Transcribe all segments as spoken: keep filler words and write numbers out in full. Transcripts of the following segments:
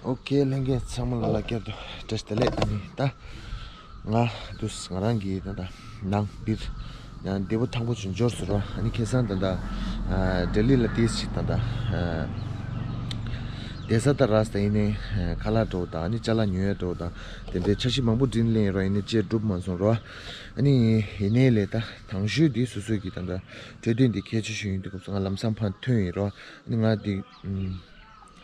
ཨོ་ཁེ། ལྷན་རྒྱས་ཚང་མ་ལ་ལ་བསྐྱར་དུ་བཀྲ་ཤིས་བདེ་ལེགས། ཨ་ནི་ད་ང་འདུག་ང་རང་གི་ད་ད་ནང་པིར་ཡང་བདེ་པོ་ཐང་པོ་ཅིག་འབྱོར་སོང་ར། ཨ་ནི་ཁ་སང་ད་ད་ལྡི་ལི་ལ་ཏིས་ཅིག་ད་ད་བསྡད་ས་ད་ར་ས་ད་ཡིན་ནའི་ཁ་ལག་འགྲོ་དང་ཨ་ནི་ཅ་ལག་ཉོ་ཡ་འགྲོ་དང་དེ་འདྲའི་འཆར་གཞི་མང་པོ་བསྒྲིགས་ལེན་ར། ཡིན་ནའི་བཅས་འགྲུབ་མ་སོང་ར། ཨ་ནི་ཡིན་ནའི་ལས་ད་དང་ཤོས་འདི་སོ་སོའི་གི་ད་ད་གྲོས་མཐུན་འདི་གལ་ཆེ་ཤོས་ཡིན་དུས་སྐབས་སུ་ང་ལམ་སང་ཕར་ཐོན་ཡིན་ར། ཨ་ནི་ང་འདི་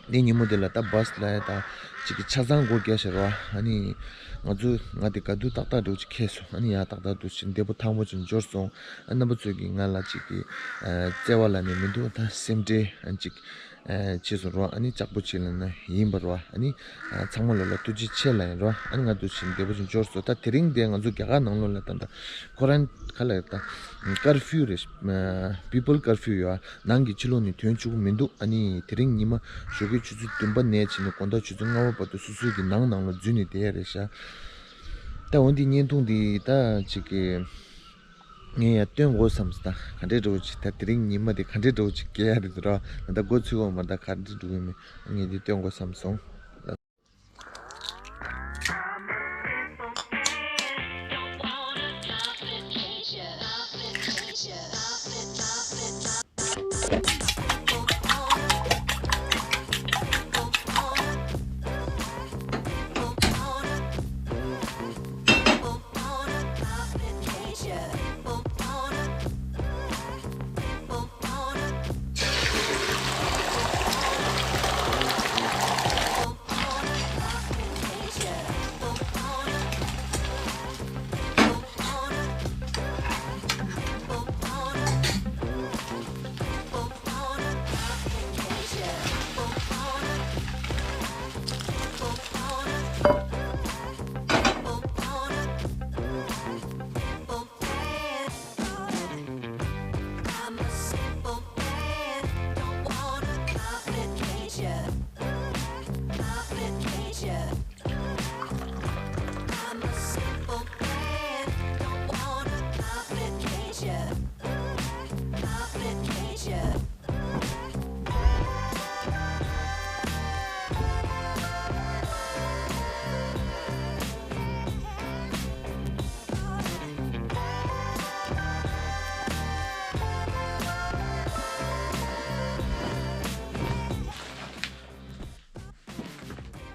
འདི་ཉིན་མོ་དེ་ལ་ད་བཱས་ལ་ཡ་ད་ཅིག་གི་ཆ་ཚང་སྒོ་རྒྱག་ཤར་བ། ཨ་ནི་ང་ཚོ་ང་དེ་ག་དུས་ཏག་ཏག་འགྲོ་ཅིག་ཁེལ་སོང་། ཨ་ནི་ཡ་ཏག་ཏག་འགྲོ་ཅིག་བདེ་པོ་ཐང་པོ་ཅིག་འབྱོར་སོང་། ཨ་རྣམ་པ་ཚོས་ཀྱིས་ང་ལ་ཅིག་གི་ཨ་བརྩེ་བ་ལ་ནི་མི་འདུག་ད་སེམས་ཁྲལ་ཨ་ཅིག་ཨ་བྱས་སོང་ར། ཨ་ནི་ལྕགས་པོ་ཅིག་ལ་ན་ཡིན་པ་ར། ཨ་ནི་ཨ་ཚང་མ་ལོ་ལ་ཐུགས་རྗེ་ཆེ་ལ་ཡིན་ར། ཨ་ནི་ང་ཚོ་ཅིག་བདེ་པོ་ཅིག་འབྱོར་སོང་། ད་དེ་རིང་དེ་ང་ཚོ་རྒྱ་གར་ནང་ལོགས་ལ་ད་ད་ཁོ་རང་ག་ལ་ད་ཀར་ཕིའུ་རེད། པི་པལ་ཀར་ཕིའུ་ཡོད། ནང་གི་ཕྱི་ལོགས་ནས་ཐོན་ཆོག་གི་མི་འདུག་ཨ་ནི་དེ་རིང་ཉི་མ་ཞོགས་ཀའི་ཆུ་ཚོད་བདུན་པ་ནས་བྱས་ནས་དགོང་དག་ཆུ་ཚོད་ལྔ་པ་བར་དུ་སོ་སོའི་གི་ནང་ནང་ལ་འཛུལ་ནས་བསྡད་ཡ་རེད་ཤག་ད་འོན་ཏེ་བརྙན་ཐུང་འདི་ད་ཅིག་གི་ངས་ཡང་སྟོན་དགོས་བསམ་སོང་། ད་ག་འདྲས་འགྲོ་ཅིག་ད་དེ་རིང་ཉི་མ་འདི་ག་འདྲས་འགྲོ་ཅིག་སྐྱེལ་ཡ་རེད་འདུག་ར། ད་འགོ་ཚུགས་པ་མ་ད་ག་འདྲས་འགྲོ་གི་མིན། ངས་འདི་སྟོན་དགོས་བསམ་སོང་།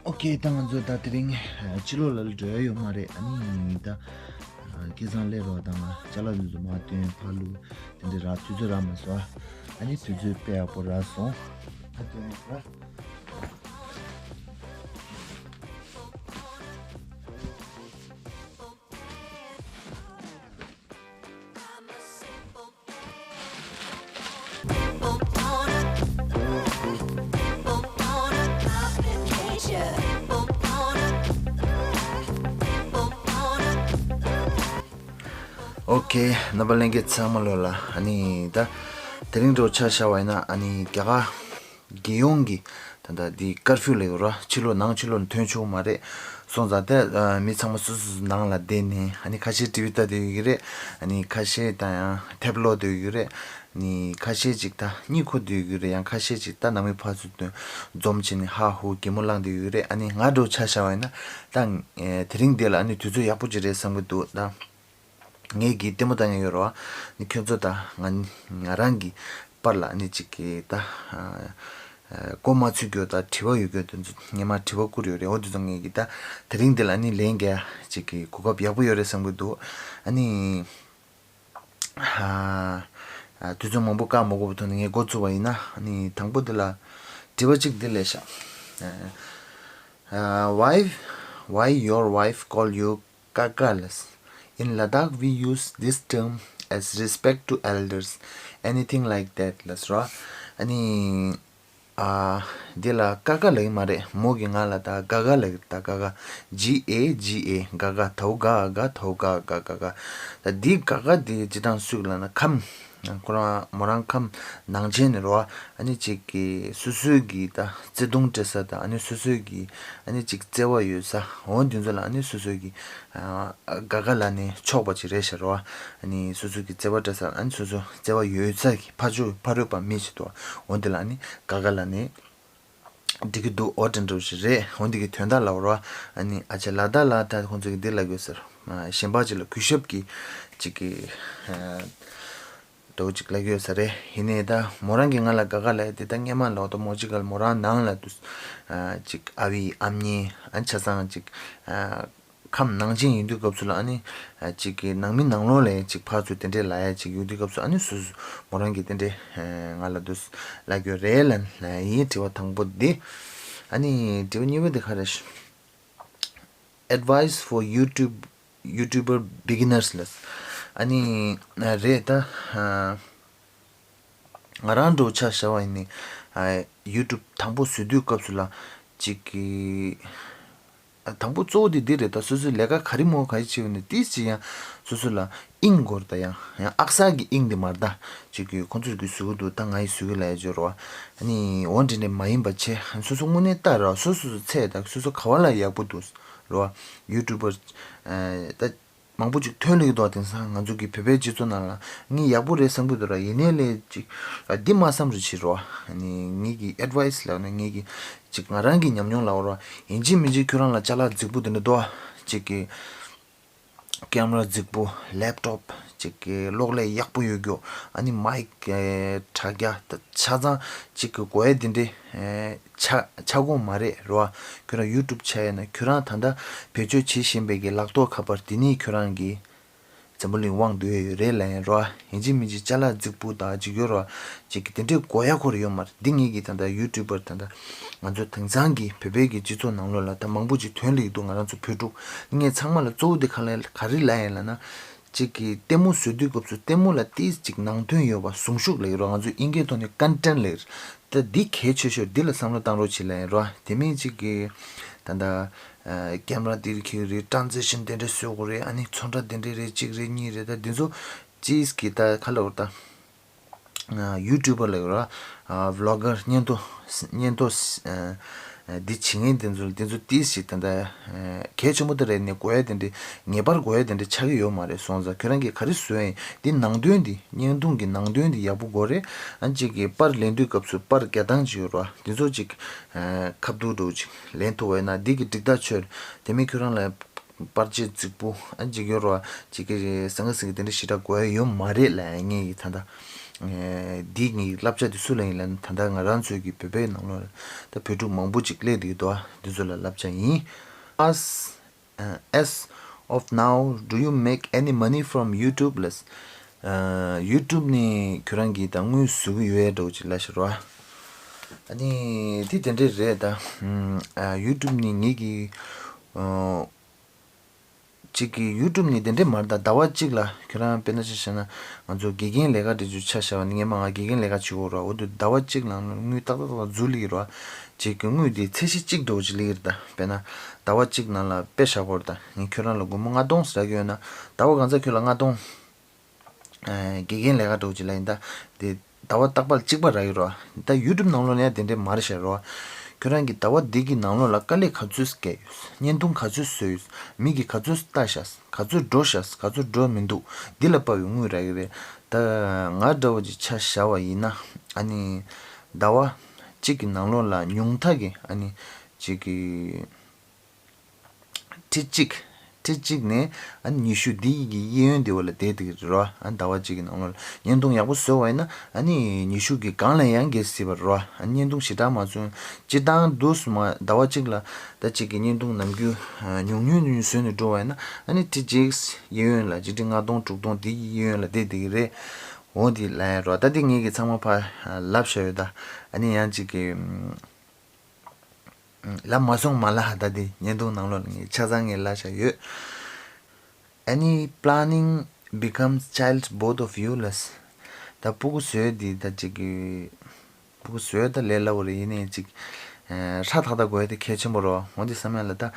ཨོ་ཁེ། ད་ང་ཚོ་ད་དེ་རིང་ཕྱི་ལོགས་ལ་འགྲོ་ཡ་ཡོད་མ་རེད། ཨ་ནི་ད་ཁ་སང་སླེབས་རོགས་དང་ཅ་ལག་འདི་ཚོ་མར་བཏོན་ཕར་བླུགས་དེ་འདྲ་རག་དུས་ཚོད་རག་མ་སོང་། ཨ་ནི་དུས་ཚོད་དཔེ་ཡག་པོ་རག་སོང་། ད་དེ་རིང་ར། ཨོ་ཁེ། རྣམ་པ་ལྷན་རྒྱས་ཚང་མ་ལོ་ལ་ཨ་ནི་ད་དེ་རིང་འགྲོ་ཆ་བཞག་པ་ཡིན་ན་ཨ་ནི་རྒྱ་གར་རྒྱལ་ཡོངས་ཀྱི་ད་ལྟ་འདི་ཀར་ཕིའུ་ལ་ཡོད་ར། ཕྱི་ལོགས་ནང་ཕྱི་ལོགས་ནས་ཐོན་ཆོག་མ་རེད། སོང་ཙང་ད་མི་ཚང་མ་སོ་སོ་སོ་ནང་ལ་བསྡད་ནས་ཨ་ནི་ཁ་ཤས་ཊི་ཝི་ལྟ་བསྡད་ཡོད་ཀྱི་རེད། ཨ་ནི་ཁ་ཤས་ད་ཡང་ཐེབ་ཀློག་བསྡད་ཡོད་ཀྱི་རེད། ཨ་ནི་ཁ་ཤས་ཅིག་ད་གཉིད་ཁུག་བསྡད་ཡོད་ཀྱི་རེད། ཡང་ཁ་ཤས་ཅིག་ད་ནང་མི་ཕར་ཚུར་འཛོམས་བྱས་ནས་ཧ་ཧུ་གད་མོ་བླངས་བསྡད་ཡོད་ཀྱི་རེད། ཨ་ནི་ང་འགྲོ་ཆ་བཞག་པ་ཡིན་ན་ད་དེ་རིང་འདི་ལ་ཨ་ནི་དུས་ཚོད་ཡག་པོ་ཅིག་རེད་བསམ་གྱི་འདུག་ད། ངས་ཀྱི་ལྟད་མོ་ལྟ་མཁན་ཡོད་རེད་བ། ནི་ཁྱོད་ཚོ་ད་ང་ང་རང་གི་པར་ལ་ནི་གཅིག་གི་ད་ཨ་ཨ་མགོ་མ་ཚོས་རྒྱུ་ད་དྲི་བ་ཡོད་རྒྱུ་དེ་ཚོ་ངས་མ་དྲི་བ་བསྐུར་ཡོད་རེད། འོ་དེ་ཚོ་ངས་ཀྱི་ད་དེ་རིང་འདི་ལ་ནི་ལན་རྒྱག་གཅིག་གི་གོ་སྐབས་ཡག་པོ་ཡོད་རེད་བསམ་གྱི་འདུག་ཨ་ནི་ཨ་ཨ་དུས་ཚོད་མང་པོ་བཀག་མ་དགོས་པའི་ཐོག་ནས་ངས་འགོ་བཙུགས་པ་ཡིན་ན། ཨ་ནི་དང་པོ་འདི་ལ་དྲི་བ་གཅིག་འདི་སླེབས་ཤག་ཨ་ཨ་Why, why your wife call you Kaka ལགས། In Ladakh, we use this term as respect to elders, anything like that ལགས་ར། ཨ་ནི་ཨ་འདི་ལ་ཀ་ཀ་ལབ་ཀྱི་མ་རེད། མོ་གིས་ང་ལ་ད་ག་ག་ལབ་ཀྱི་རེད། ད་ག་ག་G A G A ག་ག་དའོ་ག་ག་དའོ་ག་ག་ག་ག་ད་འདི་ག་ག་འདི་སྤྱིར་བཏང་སུས་ལབ་ན་ཁམས། ཁོ་རང་མོ་རང་ཁམས་ནང་ཆེན་ནས་རེད་བ། ཨ་ནི་གཅིག་གི་སོ་སོའི་གི་ད་བརྩེ་དུང་སྤྲད་ས་དང་ཨ་ནི་སོ་སོའི་གི་ཨ་ནི་གཅིག་བརྩེ་བ་ཡོད་ས་འོ་འདི་ཚོ་ལ་ཨ་ནི་སོ་སོའི་གི་ཨ་ག་ག་ལབ་ནས་ཆོག་པ་ཅིག་རེད་ཤག་རེད་བ། ཨ་ནི་སོ་སོའི་གི་བརྩེ་བ་སྤྲད་ས་ཨ་ནི་སོ་སོ་བརྩེ་བ་ཡོད་ས་གི་ཕ་ཆོས་ཕ་རོལ་པ་མི་ཞིག་འདུག་འོ་འདི་ལ་ཨ་ནི་ག་ག་ལབ་ནས་ འགྲིག་གི་འདུག་འོ་དེ་འདྲ་ཞིག་རེད། འོ་འདི་གི་དོན་དག་ལབ་རོགས། ཨ་ནི་ཨ་ཅེ་ལ་དྭགས་ལ་ད་ཁོང་ཚོ་གི་འདི་ལབ་དགོས་ཟེར། གཞན་པ་ཅིག་ལ་གུས་ཞབས་ཀྱི་ཅིག་གི་འདྲ་བོ་ཅིག་ལབ་ཀྱི་ཡོད་ས་རེད། ཡིན་ནའི་ད་མོ་རང་གིས་ང་ལ་དགའ་དགའ་ལབ་དེ་ད་སྔས་མ་ལོག་ད་མོ་ཅིག་ག་ལ་མོ་རང་ནང་ལ་དུ་ཅིག་ཨ་བི་ཨ་མྱེས་ཨ་ཆ་ཚང་ཅིག་ཁམས་ནང་ཆེན་ཡིན་དུས་སྐབས་སུ་ལ་ཨ་ནི་ཅིག་གི་ནང་མི་ནང་ལོགས་ལ་ཅིག་ཕར་ཚུར་དེ་འདྲས་ལབ་ཡ་ཅིག་ཡོད་དུས་སྐབས་སུ་ཨ་ནི་སུ་སུ་མོ་རང་གིས་དེ་འདྲས་ང་ལ་དུ་ལབ་ཀྱི་ཡོད་རེད་ལབ་ཡིན། དྲི་བ་དང་པོ་འདི། ཨ་ནི་དྲི་བ་གཉིས་པ་འདི་ག་རེ་རེད། Advice for YouTube YouTuber beginners ལ། ཨ་ནི་རེད་ད། ང་རང་འདྲ་བོ་ཆ་བཞག་པ་ཡིན་ནའི་ཡུ་ཊུབ་དང་པོ་བཟོ་དུས་སྐབས་སུ་ལ་ཅིག་གི་དང་པོ་གཙོ་བོ་དེ་འདི་རེད། ད་སོ་སོའི་ལས་ཀ་ག་རེ་མོ་ག་རེ་བྱེད་པ་ནས་ཏིས་ཅིག་ཡང་སོ་སོ་ལ་དབྱིངས་སྐོར་ད་ཡང་ཡང་ཨག་གསར་གྱི་དབྱིངས་དེ་མ་རེད་ད། ཅིག་གི་ཁོང་ཚོས་གི་བཟོ་གི་འདུག་ད་ང་ཡི་བཟོ་གི་ལ་ཡ་སྦྱོར་བ། ཨ་ནི་འོ་འདྲ་འདྲ་མ་ཡིན་པ་བྱས་སོ་སོ་དངོས་གནས་ལྟ་ར་སོ་སོ་སོ་ཚད་ད་སོ་སོ་ག་བ་ལ་ཡག་པོ་འདུག་རོ། ཡུ་ཊུབ་པར་ད་མང་པོ་ཅིག་ཐོན་ལེ་གི་འདུག་དེང་སང་ང་ཚོ་གི་བོད་པའི་སྤྱི་ཚོགས་ནང་ལ་ངས་ཡག་པོ་རེད་བསམ་གི་འདུག་ར། ཡིན་ནའི་ལས་ཅིག་འདི་མ་བསམ་རུ་བྱེད་རོ། ངེད་ཀྱི་ཨེཌ་ཝའི་སི་ལབ་ན་ངེད་ཀྱི་ཅིག་ང་རང་གི་ཉམས་མྱོང་ལབ་རོ། ཡིན་གཅིག་མིན་གཅིག་ཁྱོད་རང་ལ་ཅ་ལག་རྫིག་པོ་དེ་འདྲ་འདུག་ཅིག་གི་ཀེམ་ར་རྫིག་པོ། ལེབ་ཊོབ་ཅིག་གི་གློག་ཀླད་ཡག་པོ་ཡོད་རྒྱུ། ཨ་ནི་མའིག་དྲ་རྒྱ་ད་ཆ་ཚང་ཅིག་གི་དགོས་ཡ་དེ་འདྲའི་ཆ་ཆ་དགོས་མ་རེད་རོ། ཁྱོད་རང་ཡུ་ཊུབ་ཆ་ཡ་ན་ཁྱོད་རང་ད་ལྟ་བེད་སྤྱོད་བྱེད་བཞིན་པའི་གི་ལག་ཐོག་ཁ་པར་དེ་ནི་ཁྱོད་རང་གི་འཛམ་བུ་གླིང་དབང་སྡུད་ཡ་ཡོད་རེད་ལབ་ཡ་རོ། ཡིན་གཅིག་མིན་གཅིག་ཅ་ལག་རྫིག་པོ་ད་ཅིག་ཡོད་རོ། ཅིག་གི་དེ་འདྲའི་དགོས་ཡ་ཁོ་ར་ཡོད་མ་རེད། འདི་ངེད་ཀྱི་ད་ལྟ་ཡུ་ཊུབ་པར་ད་ལྟ་ང་ཚོ་དེང་སང་གི་བོད་པའི་གི་སྤྱི་ཚོགས་ནང་ལོགས་ལ་ད་མང་པོ་ཅིག་ཐོན་ལེ་ཡི་འདུག་ང་རང་ཚོ་བོད་ཕྲུག་ངས་ཚང་མ་ལ་གཙོ་བོ་དེ་ག་ལ་ག་རེ་ལབ་ཡིན་ལབ་ན། གཅིག་གི་ལྟད་མོ་བཟོ་དུས་སྐབས་སུ་ལྟད་མོ་ལ་ཏིས་གཅིག་ནང་དོན་ཡོད་པ་གཟུངས་གཞུག་ལབ་ཀྱི་རོ། ང་ཚོས་ཨིན་སྐད་ཐོག་ནས་ཀོན་ཊེན་ཊི་ལབ་ཀྱི་རེད། ད་འདི་གལ་ཆེ་ཤོས་འདི་ལ་བསམ་བློ་བཏང་རོགས་བྱེད་ལབ་ཀྱི་རོ། དེ་མིན་གཅིག་གི་ད་ལྟ་ཀེམ་ར་འདིར་འཁྱེར་རེད། ཊ་རན་སི་ཤན་དེ་འདྲ་བཟོ་དགོས་རེད། ཨ་ནི་ཚོན་ཁྲ་དེ་འདྲ་རེད། གཅིག་རེད་གཉིས་རེད། ད་འདི་ཚོ་ཅིས་གི་ད་ག་ལབ་ད། ཡུ་ཊུབ་པར་ལབ་ཀྱི་ར། བི་ལོག་གར་བརྙན་ཐུང་བརྙན་ཐུང་འདི་བྱེད་མཁན་དེ་ཚོ་དེ་ཚོ་ཏིས་ཞིག་ད་ལྟ་གལ་ཆེན་པོ་དེ་རེད་ནས་དགོས་ཡ་དེ་འདྲ་ངེས་པར་དགོས་ཡ་དེ་འདྲ་ཆགས་ཀྱི་ཡོད་མ་རེད། སོང་ཙང་ཁྱོད་རང་གིས་ག་རེ་བཟོས་ཡིན་དེ་ནང་དོན་དེ་བརྙན་ཐུང་གི་ནང་དོན་དེ་ཡག་པོ་དགོས་རེད། ཨ་ཅིག་གི་པར་ལེན་དུས་སྐབས་སུ་པར་རྒྱག་སྟངས་ཅིག་ཡོད་ར། དེ་ཚོ་ཅིག་ཁ་བསྡུར་འདྲ་ཅིག་ལེན་ཐུབ་པ་ཡིན་ན་འདི་གི་འགྲིག་ཐག་ཆོད། དེ་མིན་ཁྱོད་རང་ལ་པར་ཆས་རྫིག་པོ་ཨ་ཅིག་ཡོད་ར་ཅིག་གི་ཟང་ངེ་ཟིང་གི་དེ་འདྲ་ཞེ་དྲག་དགོས་ཡ་ཡོད་མ་རེད་ལབ་ཡ་ངེད་ཀྱི་ད་ལྟ་འདི་ངའི་བསླབ་བྱ་དེ་སུ་ལ་ཡིན་ལབ་ན་ད་ལྟ་ང་རང་ཚོའི་གི་བོད་པའི་ནང་ལོགས་ལ་ད་བོད་ཕྲུག་མང་པོ་ཅིག་སླེབས་བསྡད་ཀྱི་འདུག་འདི་ཚོ་ལ་བསླབ་བྱ་ཡིན། As as of now, do you make any money from YouTube? ལབ། ཡུ་ཊུབ་ནས་ཁྱོད་རང་གིས་ད་དངུལ་བཟོ་གི་ཡོད་འདྲ་བོ་ཅིག་ལབ་ཤག་རོ། ཨ་ནི་དེ་དེ་འདྲས་རེད་ད། ཡུ་ཊུབ་ནས་ངེད་ཀྱི་ཅིག་གི་ཡུ་ཊུབ་ནས་དེ་འདྲས་མ་རེད་ད། ཟླ་བ་གཅིག་ལ་ཁྱོད་རང་དཔེར་ན་ཆ་བཞག་ན་ང་ཚོ་དགེ་རྒན་ལས་ཀ་འདྲ་ཅིག་ཆ་བཞག་པ་ནི་སྔས་མ་ང་དགེ་རྒན་ལས་ཀ་བྱེད་ཀྱི་ཡོད་རེད། འོ་དུས་ཟླ་བ་གཅིག་ནང་ལ་དངུལ་ཏག་ཏག་ཏག་ཏག་འཛུལ་ལེ་ཡོད་རེད། ཅིག་གི་དངུལ་དེ་ཚད་གཞི་གཅིག་འདྲ་བོ་ཅིག་སླེབས་ཀྱི་རེད་ད། དཔེར་ན་ཟླ་བ་གཅིག་ནང་ལ་དཔེ་བཞག་པ་རེད་ད། ངས་ཁྱོད་རང་ལ་སྒོར་མོ་ལྔ་སྟོང་ཟེར་གྱི་ཡོད་ན་ཟླ་བ་གང་ཚ་ཁྱོད་ལ་ལྔ་སྟོང་། དགེ་རྒན་ལས་ཀ་འདྲ་བོ་ཅིག་ལ་ཡིན་ད། དེ་ཟླ་བ་རྟག་པར་གཅིག་པ་རག་གི་རེད་བ། ད་ཡུ་ཊུབ་ནང་ལོགས་ནས་ཡང་དེ་འདྲས་མ་རེད་ཤག་རེད་བ། ཁྱོད་རང་གིས་ཟླ་བ་འདི་གི་ནང་ལོགས་ལ་དཀའ་ལས་ག་ཚོད་བརྒྱབ་ཡོད། བརྙན་ཐུང་ག་ཚོད་བཟོས་ཡོད། མི་གིས་ག་ཚོད་ལྟ་ཤག་ག་ཚོད་འགྲོ་ཤག་ག་ཚོད་འགྲོ་མི་འདུག་འདི་ལ་དཔག་པའི་དངུལ་རག་གི་རེད། ད་ང་འདྲ་བོ་ཅིག་ཆ་བཞག་པ་ཡིན་ན་ཨ་ནི་ཟླ་བ་གཅིག་གི་ནང་ལོགས་ལ་ཉུང་མཐའ་གི་ཨ་ནི་ཅིག་གི་ཁྲི་གཅིག་ཁྲི་གཅིག་ནས་ཨ་ནི་ཉི་ཤུ་འདི་ཡི་གི་གཡས་གཡོན་འདི་བ་ལ་བསྡད་དེ་རེད་བ། ཨ་ཟླ་བ་གཅིག་གི་ནང་ལོགས་ལ་བརྙན་ཐུང་ཡག་པོ་བཟོས་པ་ཡིན་ན་ཨ་ནི་ཉི་ཤུ་གི་སྒང་ལ་ཡང་རྒྱག་སྲིད་པ་རེད་བ། ཨ་ནི་བརྙན་ཐུང་ཞེ་དྲག་མ་བཟོས། སྤྱིར་བཏང་འདུག་སེ་མ་ཟླ་བ་གཅིག་ལ་ད་གཅིག་གི་བརྙན་ཐུང་ནམ་རྒྱུན་ཉུང་ཉུང་ཉུང་ཉུང་བཟོས་ནས་འགྲོ་བ་ཡིན་ན་ཨ་ནི་ཁྲི་གཅིག་གཡས་གཡོན་ལ་གཅིག་ཁྲི་ལྔ་སྟོང་དྲུག་སྟོང་འདི་ཡི་གཡས་གཡོན་ལ་བསྡད་དེ་གི་རེད། འོ་འདི་ལབ་ཡ་རེད་བ། ད་འདི་ངེད་ཀྱི་ཚང་མ་ཕར་ལབ་བཞག་ཡོད་ད། ཨ་ནི་ཡང་གཅིག་གི་ལབ་མ་སོང་མ་ལབ་ད་དེ་བརྙན་ཐུང་ནང་ལོགས་ལ་ངས་ཆ་ཚང་ངས་ལབ་བཞག་ཡོད། Any planning becomes child both of you ལབ། ད་སྤུ་གུ་བཟོས་དེ་ད་ཅིག་གི་སྤུ་གུ་བཟོས་ད་ལས་སླ་བོ་རེད། ཡིན་ནའི་ཅིག་ཧྲ་ཐག་ཐག་དགོས་ཡ་དེ་གལ་ཆེན་པོ་རེད། འོ་དེ་བསམ་ཡ་ལ་ད་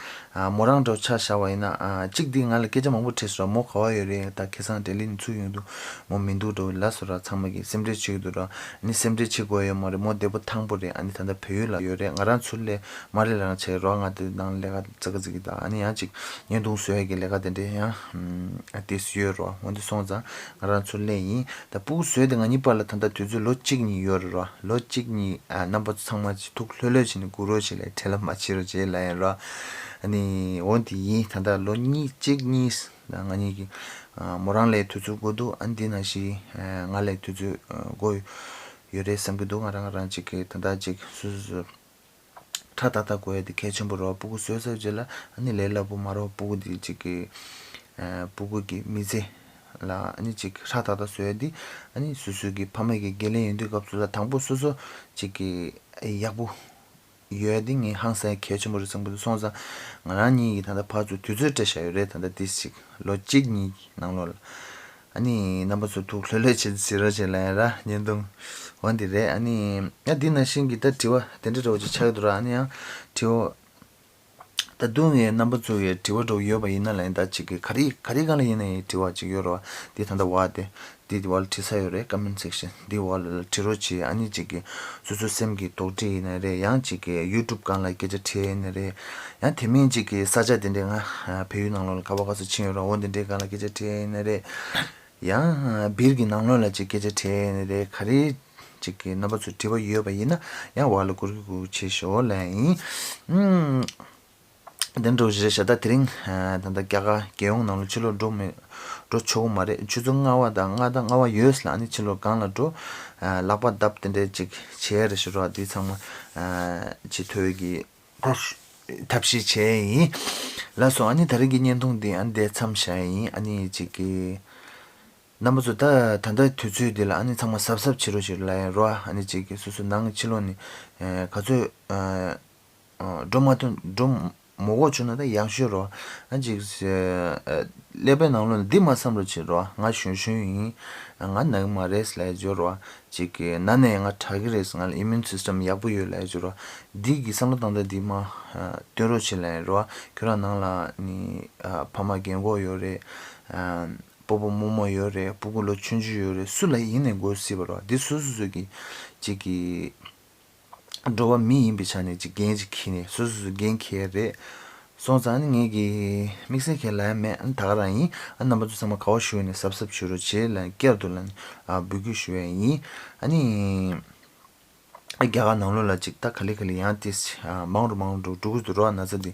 མོ་རང་འདྲ་ཆ་བཞག་པ་ཡིན་ན་ཅིག་འདི་ང་ལ་སྐད་ཆ་མང་པོ་དྲིས་སོང་། མོ་ག་བ་ཡོད་རེད། ད་ཁ་སང་ལྡི་ལི་ནས་ཚུར་ཡོང་དུས་མོ་མི་འདུག་འགྲོ་ལབ་སོང་ར། ཚང་མ་གིས་སེམས་ཁྲལ་བྱེད་ཀྱི་འདུག་ར། ཨ་ནི་སེམས་ཁྲལ་བྱེད་དགོས་ཡོད་མ་རེད། མོ་བདེ་པོ་ཐང་པོ་རེད། ཨ་ནི་ད་ལྟ་བལ་ཡུལ་ལ་ཡོད་རེད། ང་རང་ཚུར་སླེབས་མ་རེད་ལབ་བྱས་རོགས། ང་དེ་ནང་ལས་ཀ་ཙག་ཙིག་གི་ད་ཨ་ནི་ཡང་ཅིག་བརྙན་ཐུང་བཟོ་ཡས་ཀྱི་ལས་ཀ་དེ་འདྲས་ཡང་ཨ་དེ་སུ་ཡོད་རོགས། འོ་འདི་སོང་ཙང་ང་རང་ཚུར་སླེབས་ཡིན། ད་སྤུ་གུ་བཟོས་དེ་ང་གཉིས་བར་ལ་ད་ལྟ་དུས་ཚོད་ལོ་གཅིག་གཉིས་ཡོད་རེད་རོགས། ལོ་གཅིག་གཉིས་ཨ་རྣམ་པ་ཚོ་ཚང་མ་ཅིག་ཐུགས་ལྷོད་ལྷོད་བྱས། ནི་སྒུག་རོགས་བྱེད་ལ་བྲེལ་བ་མ་བྱེད་རོགས་བྱེད་ལབ་ཡིན་རོ། ཨ་ནི་འོ་འདི་ཡིན། ད་ལྟ་ལོ་གཉིས་གཅིག་གཉིས་ང་གཉིས་ཀྱི་མོ་རང་ལ་དུས་ཚོད་དགོས་འདུག་ཨ་ནི་འདི་ནང་བཞིན་ང་ལ་དུས་ཚོད་དགོས་ཡོད་རེད་བསམ་གྱི་འདུག་ང་རང་ང་རང་ཅིག་གི་ད་ལྟ་ཅིག་སོ་སོ་སོ། ཁྲ་ཏག་ཏག་དགོས་ཡ་དེ་གལ་ཆེན་པོ་རེད་བ། སྤུ་གུ་གསོས་ཚར་རྗེས་ལ་ཨ་ནི་ལས་སླ་པོ་མ་རེད་བ། སྤུ་གུ་དེ་གཅིག་གི་ཨ་སྤུ་གུ་གི་མི་ཚེ་ལ་ཨ་ནི་གཅིག་ཁྲ་ཏག་ཏག་བཟོ་ཡ་དེ་ཨ་ནི་སོ་སོ་གི་ཕ་མ་གི་འགན་ལེན་ཡོང་དུས་སྐབས་སུ་ལ་དང་པོ་སོ་སོ་གཅིག་གི་ཡག་པོ་ཡོད་ཡ་དེ་ངས་ཧང་སང་ཡ་གལ་ཆེན་པོ་རེད་བསམ་གྱི་འདུག་སོང་ཙང་ང་རང་གཉིས་ཀྱིས་ད་ལྟ་ཕར་ཚུར་དུས་ཚོད་སྤྲད་བཞག་ཡོད་རེད། ད་ལྟ་དེ་གཅིག་ལོ་གཅིག་གཉིས་ནང་ལོགས་ལ། ཨ་ནི་རྣམ་པ་ཚོ་ཐུགས་ལྷོད་ལྷོད་བྱེད་གཟིགས་རོགས་བྱེད་ལབ་ཡ་ར་བརྙན་ཐུང་འོ་འདི་རེད། ཨ་ནི་ཡང་འདི་ནང་བཞིན་གྱི་ད་དྲི་བ་དེ་འདྲ་འདྲ་བོ་ཅིག་ཆགས་ཀྱི་འདུག་ར། ཨ་ནི་ཡང་དྲི་བ་ད་དུང་ངས་རྣམ་པ་ཚོ་གི་དྲི་བ་འདྲ་བོ་ཡོད་པ་ཡིན་ན་ལབ་ཡིན། ད་ཅིག་གི་ག་རེ་ག་རེ་སྒང་ལ་ཡིན་ན་ཡང་དྲི་བ་ཅིག་ཡོད་ར་བ། འདི་ད་ལྟ་བ་དེ་འདི་འདི་བ་ལ་བྲིས་ས་ཡོད་རེད། ཀོ་མེན་སེག་ཤན་འདི་བ་ལ་བྲིས་རོགས་བྱེད། ཨ་ནི་ཅིག་གི་སོ་སོ་སེམས་ཀྱི་དོགས་འདྲི་ཡིན་ན་རེད། ཡང་ཅིག་གི་ཡུ་ཊུབ་སྒང་ལ་སྐད་ཆ་དྲིས་ཡིན་ན་རེད། ཡང་དེ་མིན་ཅིག་གི་ས་ཆ་དེ་འདྲའི་ང་བལ་ཡུལ་ནང་ལོགས་ལ་ག་བ་ག་ས་ཕྱིན་ཡོད་ར་འོ་འདི་འདྲའི་སྒང་ལ་སྐད་ཆ་དྲིས་ཡིན་ན་རེད། ཡང་སྦིར་གྱི་ནང་ལོགས་ལ་ཅིག་སྐད་ཆ་དྲིས་ཡིན་ན་རེད། ག་རེ་ཅིག་གི་རྣམ་པ་ཚོ་དྲི་བ་ཡོད་པ་ཡིན་ན་ཡང་བ་ལ་གུར་གུར་བྱེད་ཤོག་ལབ་ཡིན། ཨུམ། དེ་འདྲ་བོ་ཞིག་རེད་ཤག་ད་དེ་རིང་ད་ལྟ་རྒྱ་གར་རྒྱལ་ཡོངས་ནང་ལ་ཕྱི་ལོགས་འགྲོ་མི་འགྲོ་ཆོག་གི་མ་རེད། ཆུ་ཚོད་ལྔ་པ་དང་ལྔ་དང་ལྔ་པ་ཡོལ་ལ་ཨ་ནི་ཕྱི་ལོགས་སྒང་ལ་འགྲོ། ལག་པ་བརྡབ་དེ་འདྲ་ཅིག་བྱས་རེད་ཤག་རོ། འདི་ཚང་མ་བྱེད་ཐུབ་ཀྱི་ཐབས་ཤེས་བྱས་ཡིན། ལགས་སོ། ཨ་ནི་ད་རིང་གི་བརྙན་ཐུང་འདི་ཨ་ནི་འདིར་མཚམས་བཞག་ཡིན། ཨ་ནི་ཅིག་གི་རྣམ་པ་ཚོ་ད་ད་ལྟ་དུས་ཚོད་འདི་ལ་ཨ་ནི་ཚང་མ་གཟབ་གཟབ་བྱེད་རོགས་བྱེད་ལབ་ཡིན་རོ། ཨ་ནི་ཅིག་གི་སོ་སོ་ནང་གི་ཕྱི་ལོགས་ནས་ག་ཚོད་འགྲོ་མ་ཐུབ་འགྲོ་མ་དགོས་བྱུང་ན་ད་ཡག་ཤོས་རོ། ཨ་ཅིག་ཀླད་པའི་ནང་ལོགས་ནས་འདི་མ་བསམ་རོགས་བྱེད་རོ། ང་གཞོན་གཞོན་ཡིན། ང་ན་གི་མ་རེད་ལབ་ཡ་བྱོས་རོ། ཅིག་གི་ན་ནས་ང་དྲག་གི་རེད། ང་ལ་ཨི་མིའུན་སིས་ཊམ་ཡག་པོ་ཡོད་ལབ་ཡ་བྱོས་རོ། འདི་གི་བསམ་བློ་བཏང་སྟངས་འདི་མ་སྟོན་རོགས་བྱེད་ལབ་ཡིན་རོ། ཁྱོད་རང་ནང་ལ་ནི་ཕ་མ་རྒན་གོག་ཡོད་རེད། སྤོ་བོ་རྨོ་མོ་ཡོད་རེད། སྤུ་གུ་ལོ་ཆུང་ཆུང་ཡོད་རེད། སུ་ལ་ཡིན་ནའི་དགོས་སྲིད་པ་རོ། འདི་སོ་སོ་སོ་གི་ཅིག་གི་འགྲོ་བ་མི་ཡིན་པའི་ཆ་ནས་ཅིག་འགན་ཅིག་འཁྱེར་ནས་སོ་སོ་སོ་འགན་འཁྱེར་རེད། སོང་ཙང་ནི་ངས་ཀྱི་དམིགས་བསལ་ཁས་ལེན་མེད། ཨ་ནི་ད་ག་རང་ཡིན། ཨ་རྣམ་པ་ཚོ་ཚང་མ་ག་བ་བཞུགས་ནས་གཟབ་གཟབ་བྱེད་རོགས་བྱེད་ལ་བསྐྱར་དུ་ལ་ནི་འབོད་སྐུལ་ཞུ་ཡ་ཡིན། ཨ་ནི་རྒྱ་གར་ནང་ལོགས་ལ་ཅིག་ད་ག་ལེ་ག་ལེ་ཡང་ཏིས་མང་རུ་མང་རུ་འགྲོ་གི་འདུག་རོ། ན་ཚ་འདི།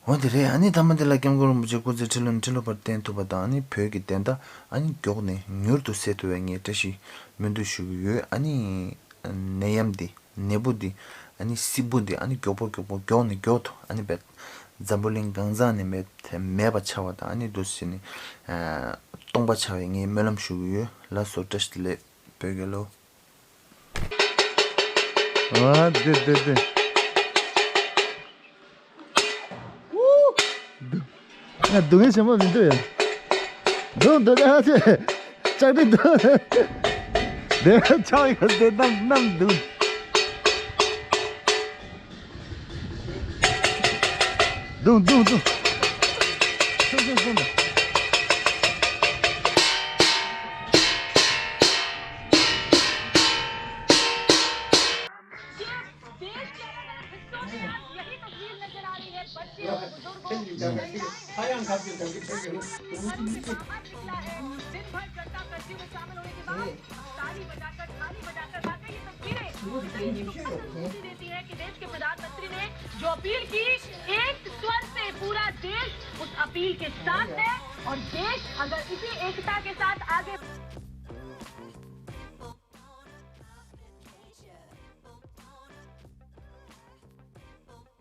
འོ་དེ་རེད། ཨ་ནི་མཐའ་མ་དེ་ལ་སྐྱབས་མགོན་རིན་པོ་ཆེ་སྐུ་ཚེ་ཁྲི་ལོ་ནས་ཁྲི་ལོ་བར་བརྟན་ཐུབ་པ་དང་། ཨ་ནི་བོད་ཀྱི་བདེན་མཐའ་ཨ་ནི་མགྱོགས་ནས་མྱུར་དུ་སེལ་ཐུབ་པའི་ངས་བཀྲ་ཤིས་སྨོན་འདུན་ཞུ་གི་ཡོད། ཨ་ནི་ནད་ཡམས་འདི་ནད་འབུ་འདི་ཨ་ནི་སྲིད་འབུ་འདི་ཨ་ནི་མགྱོགས་པོ་མགྱོགས་པོ་མགྱོགས་ནས་མགྱོགས་དུ་ཨ་ནི་བས་འཛམ་བུ་གླིང་གང་ཚང་ནས་མེད་མེད་པ་ཆགས་པ་དང་། ཨ་ནི་འདུག་སེ་ནི་སྟོང་པ་ཆགས་པའི་ངས་སྨོན་ལམ་ཞུ་གི་ཡོད། ལགས་སོ། བཀྲ་ཤིས་བདེ་ལེགས། བོད་རྒྱལ་ལོ། ཨ་དེ་དེ་དེ། ང་སྡུག་བསྔལ་ཞེ་མོ་མི་འདུག་ཡ། སྡུག་འདུག་ཨ་ཙི། ལྕགས་རི་འདུག་དེ་ཆགས་ཡོད་དེ་རྣམས་རྣམས་འདུག་རྡུང་རྡུང་རྡུང་། ཁྱོད་ཁྱོད་ཁྱོད། देश के अलग-अलग हिस्सों में आज यही तस्वीर नजर आ रही है। बच्चे और बुजुर्गों, महिलाएं, दिन भर जनता कर्फ्यू में शामिल होने के बाद ताली बजाकर, ताली बजाकर, वाकई ये तस्वीरें इस चीज को पक्की देती हैं कि देश के प्रधानमंत्री ने जो अपील की, एक स्वर से पूरा देश उस अपील के साथ है और देश अगर इसी एकता के साथ आगे